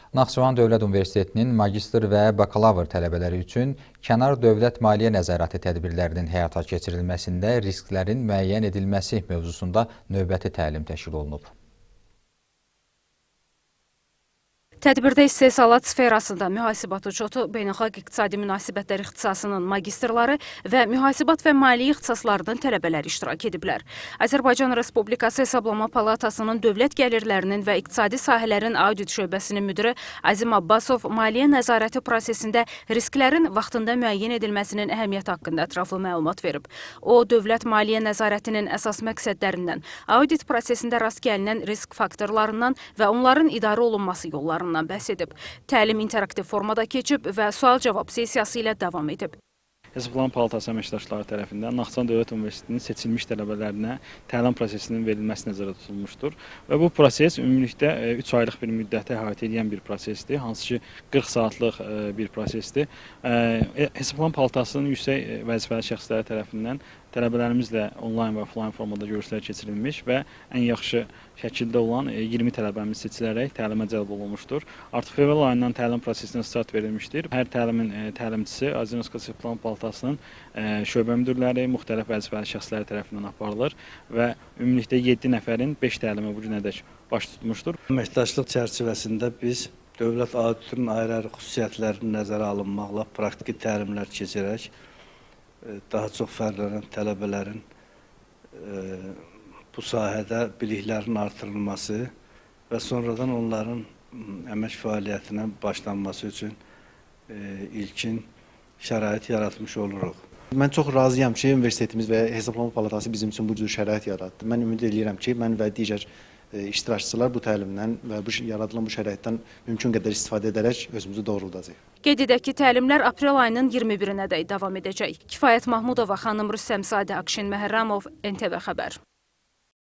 Naxçıvan Dövlət Universitetinin magistr və bakalavr tələbələri üçün kənar dövlət maliyyə nəzarəti tədbirlərinin həyata keçirilməsində risklərin müəyyən edilməsi mövzusunda növbəti təlim təşkil olunub. Tədbirdə istehsalat sferasında mühasibat uçotu, beynəlxalq iqtisadi münasibətlər ixtisasının magistrları və mühasibat və maliyyə ixtisaslarının tələbələri iştirak ediblər. Azərbaycan Respublikası Hesablama Palatasının Dövlət Gəlirlərinin və İqtisadi Sahələrin Audit Şöbəsinin müdiri Azim Abbasov maliyyə nəzarəti prosesində risklərin vaxtında müəyyən edilməsinin əhəmiyyəti haqqında ətraflı məlumat verib. O, dövlət maliyyə nəzarətinin əsas məqsədlərindən, audit prosesində rast gəlinən risk faktorlarından və onların idarə olunması yollarından bəhs edib. Təlim interaktiv formada keçib və sual-cavab sessiyası ilə davam edib. Hesablama Palatası əməkdaşları tərəfindən Naxçıvan Dövlət Universitetinin seçilmiş tələbələrinə təlim prosesinin verilməsi nəzərdə tutulmuşdur. Və bu proses ümumilikdə 3 aylıq bir müddəti əhatə edən bir prosesdir, hansı ki 40 saatlıq bir prosesdir. Hesablama Palatasının yüksək vəzifəli şəxsləri tərəfindən tələbələrimizlə onlayn və offlayn formada görüşlər keçirilmiş və ən yaxşı şəkildə olan 20 tələbəmiz seçilərək təlimə cəlb olunmuşdur. Artıq fevral ayından təlim prosesinə start verilmişdir. Hər təlimin təlimçisi Azərbaycan Respublikası Hesablama Palatasının şöbə müdirləri, müxtəlif vəzifəli şəxsləri tərəfindən aparılır və ümumilikdə 7 nəfərin 5 təlimi bu günədək baş tutmuşdur. Əməkdaşlıq çərçivəsində biz dövlət auditorunun ayrı-ayrı xüsusiyyətlərini nəzərə alınmaqla praktiki təlimlər keçirərək daha çox fərqlənən tələbələrin bu sahədə biliklərinin artırılması və sonradan onların əmək fəaliyyətinə başlanması üçün ilkin şərait yaratmış oluruq. Mən çox razıyam ki, universitetimiz və Hesablama Palatası bizim üçün bu cür şərait yaratdı. Mən ümid eləyirəm ki, mən və digər iştirakçılar bu təlimdən və bu yaradılan bu şəraitdən mümkün qədər istifadə edərək özümüzü doğruldacağıq. Qeyd edək ki, təlimlər aprel ayının 21-nədək davam edəcək. Kifayət Mahmudova, Xanım Rüstəmzadə, Akşin Məhərrəmov, NTV Xəbər.